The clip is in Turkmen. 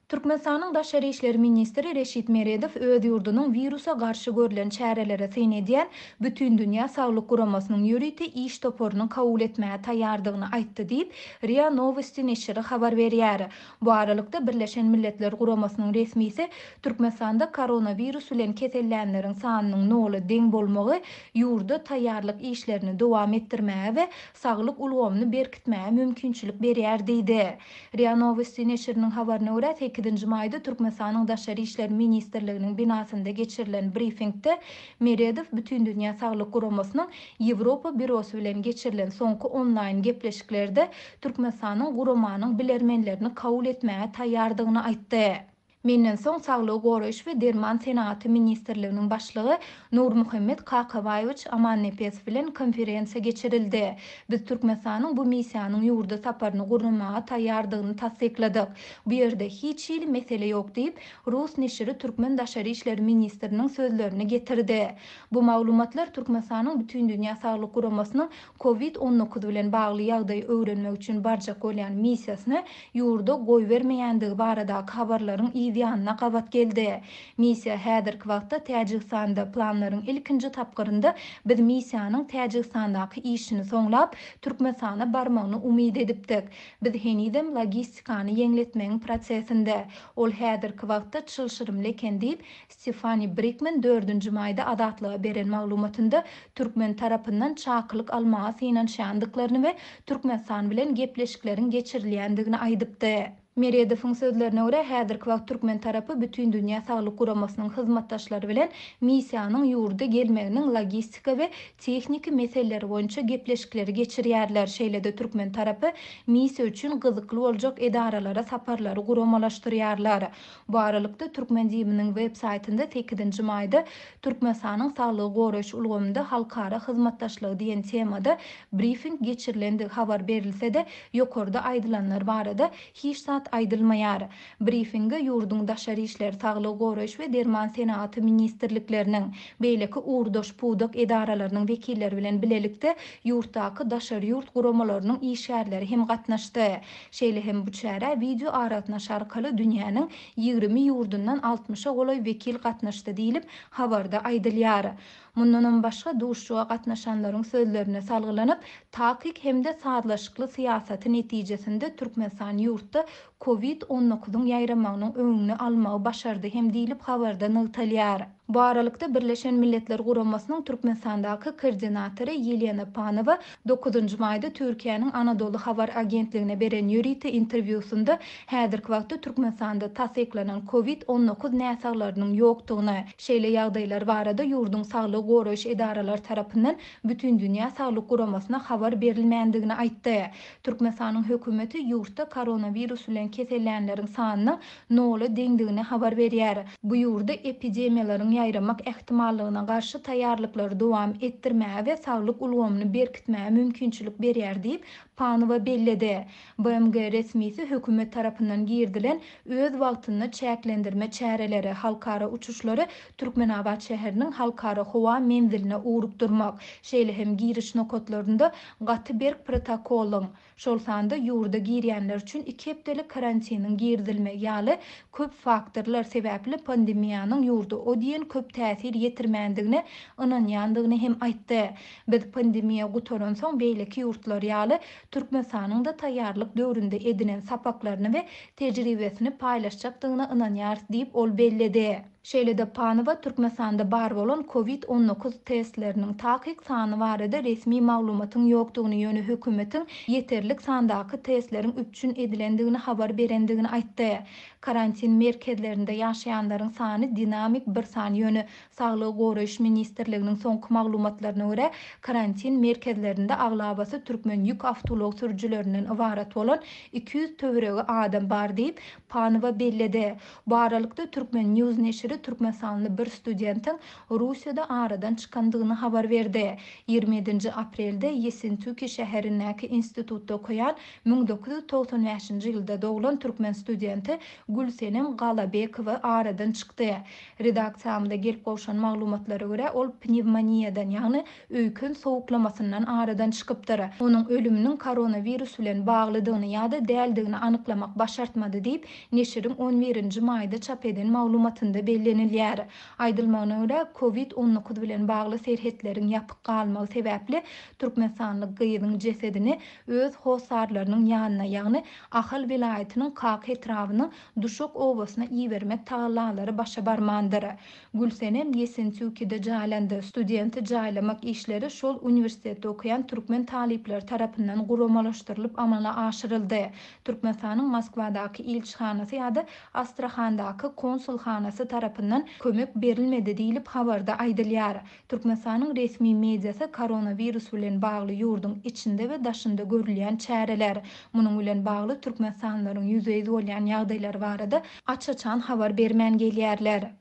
Türkmenistanyň daşary işler ministri Reşit Meredow öz ýurdunyň wirusa garşy görlen çärelere syn edýän Bütindünýä saglyk guramasynyň ýörite iş toparyny kabul etmäge taýýardygyny aýtdy diýip, RIA Nowosti neşiri habar berýär. Bu aralykda, Birleşen Milletler Guramasynyň resmisi Türkmenistanda koronawirus bilen kesellänleriň sanynyň nola deň bolmagy ýurda taýýarlyk işlerini dowam etdirmäge we saglyk ulgamyny berkitmäge mümkinçilik berýär diýdi. Ria Nowosti neşiriniň habaryna görä, sekizinji maýda Türkmenistanyň Daşary işler ministrliginiň binasynda geçirilen brifingde Meredow Bütindünýä saglyk guramasynyň Ýewropa býurosy bilen geçirilen soňky onlaýn gepleşiklerde Türkmenistanyň guramanyň bilermenlerini kabul etmäge taýýardygyny aýtdy. Menden soň Saglygy goraýyş we derman senagaty ministrliginiň başlygy Nurmuhammet Kakabaýewiç Amannepesow bilen konferensiýa geçirildi. Biz Türkmenistanyň bu missiýanyň ýurda saparyny gurnamaga taýýardygyny tassykladyk. Bu ýerde hiç hili mesele ýok diýip, rus neşiri türkmen daşary işler ministriniň sözlerini getirdi. Bu maglumatlar Türkmenistanyň Bütindünýä saglyk guramasynyň Covid 19 bilen bagly ýagdaýy öwrenmek üçin barjak bolýan missiýasyny ýurda goýbermeýändigi baradaky habarlaryň yz ýanyna gabat geldi. Missiýa häzirki wagtda Täjigistanda. Planlaryň ilkinji tapgyrynda biz missiýanyň Täjigistandaky işini soňlap, Türkmenistana barmagyny umyt edipdik. Biz henizem logistikany ýeňletmegiň prosesinde. Ol häzirki wagtda çylşyrymly eken diýip, Stefani Brikman dördünji maýda Azatlyga beren maglumatynda türkmen tarapyndan çakylyk almaga synanyşýandyklaryny we Türkmenistan bilen gepleşikleriň geçirilýändigini aýdypdy. Meredowyň sözlerine görä, häzirki wagt türkmen tarapy Bütindünýä saglyk guramasynyň hyzmatdaşlary bilen missiýanyň ýurda gelmeginiň logistika we tehniki meseleleri boýunça gepleşikleri geçirýärler, şeýle-de türkmen tarapy missiýa üçin gyzykly boljak edaralara saparlary guramalaşdyrýarlar. Bu aralykda, türkmen DIM-niň web saýtynda sekizinji maýda Türkmenistanyň saglygy goraýyş ulgamynda halkara hyzmatdaşlygy diýen temada brifing geçirilendigi habar berilse-de, ýokarda aýdylanlar barada hiç zat aýdylmaýar. Brifinge ýurduň Daşary işler, Saglygy goraýyş we derman senagaty ministrlikleriniň, beýleki ugurdaş pudak edaralarynyň wekilleri bilen bilelikde ýurtdaky daşary ýurt guramalarynyň işgärleri hem gatnaşdy. Şeýle hem bu çärä wideoaragatnaşy arkaly dünýäniň 20 ýurdundan altmyşa golaý wekil gatnaşdy diýlip, habarda aýdylýar. Mundanam başga, duşuşyga gatnaşanlaryň sözlerine salgylanyp, takyk hem-de sazlaşykly syýasaty netijesinde Türkmenistan ýurtda Covid 19-yň ýaýramagynyň öňüni almagy başardy hem diýlip habarda nygtalýar. Bu aralykda, Birleşen Milletler Guramasynyň Türkmenistandaky koordinatory Ýelena Panowa dokuzynjy maýda Türkiýäniň Anadoly habar agentligine beren ýörite interwýusynda häzirki wagtda Türkmenistanda tassyklanan Covid 19 näsaglarynyň ýokdugyny, şeýle ýagdaýlar barada ýurduň saglygy goraýyş edaralary tarapyndan Bütindünýä saglyk guramasyna habar berilmändigini aýtdy. Türkmenistanyň hökümeti ýurtda koronawirus bilen kesellänleriň sanynyň nola deňdigini habar berýär. Bu ýurda epidemiýalaryň ýaýramak ähtimallygyna garşy taýýarlyklary dowam etdirmäge we saglyk ulgamyny berkitmäge mümkinçilik berýär diýip, Panowa belledi. BMG resmisi hökümet tarapyndan girizilen öz wagtynda çäklendirme çäreleri, halkara uçuşlary Türkmenabat şäheriniň halkara howa menziline ugrukdyrmak, şeýle hem giriş nokatlarynda gaty berk protokolyň, şol sanda ýurda girýänler üçin iki hepdelik karantiniň girizilmegi ýaly köp faktorlar sebäpli pandemiýanyň ýurda o diýen köp täsir ýetirmändigine ynanýandygyny hem aýtdy. Biz pandemiýa gutaransoň beýleki ýurtlar ýaly Türkmenistanyň-da taýýarlyk döwründe edinen sapaklaryny we tejribesini paýlaşjakdygyna ynanýarys diýip, ol belledi. Şeýle-de Panowa Türkmenistanda bar bolan Covid 19 testleriniň takyk sany barada resmi maglumatyň ýokdugyny, ýöne hökümetiň ýeterlik sandaky testleriň üpjün edilendigini habar berendigini aýtdy. Karantin merkezlerinde ýaşaýanlaryň sany dinamik bir san, ýöne Saglygy goraýyş ministrliginiň soňky maglumatlaryna görä, karantin merkezlerinde aglabasy türkmen ýük awtoulag sürüjilerinden ybarat bolan 200 töweregi adam bar diýip, Panowa belledi. Bu aralykda, Turkmen. News neşiri. aprelde türkmenistanly bir studentiň Russiýada aradan çykandygyny habar berdi. 27-nji aprelde Ýessentüki şäherindäki institutda okaýan 1995-nji ýylda doglan türkmen studenti Gülsenem Galabekowa aradan çykdy. Redaksiýamyza gelip gowşan maglumatlara görä, ol pnewmoniýadan, ýagny öýken sowuklamasyndan aradan çykypdyr. Onuň ölüminiň koronawirus bilen baglydygyny ýa-da däldigini anyklamak başartmady diýip, neşiriň on birinji maýda çap eden maglumatynda bellenilýär. Aýdylmagyna görä, Covid 19 bilen bagly serhetleriň ýapyk galmagy sebäpli türkmenistanly gyzyň jesedini öz hossarlarynyň ýanyna, ýagny Ahal welaýatynyň Kaka etrabynyň Duşak obasyna ibermek tagallalary başa barmandyr. Gülsenem Ýessentýukide jaýlandy. Studenti jaýlamak işleri şol uniwersitetde okaýan türkmen talyplary tarapyndan guramalaşdyrylyp amala aşyryldy. Türkmenistanyň Moskwadaky ilçihanasy ýa-da Astrahandaky konsulhanasy tarapyndan kömek berilmedi diýlip, habarda aýdylýar. Türkmenistanyň resmi mediasy koronawirus bilen bagly ýurduň içinde we daşynda görülýän çäreler, munuň bilen bagly türkmenistanlylaryň ýüzbe-ýüz bolýan ýagdaýlary barada aç-açan habar bermän gelýärler.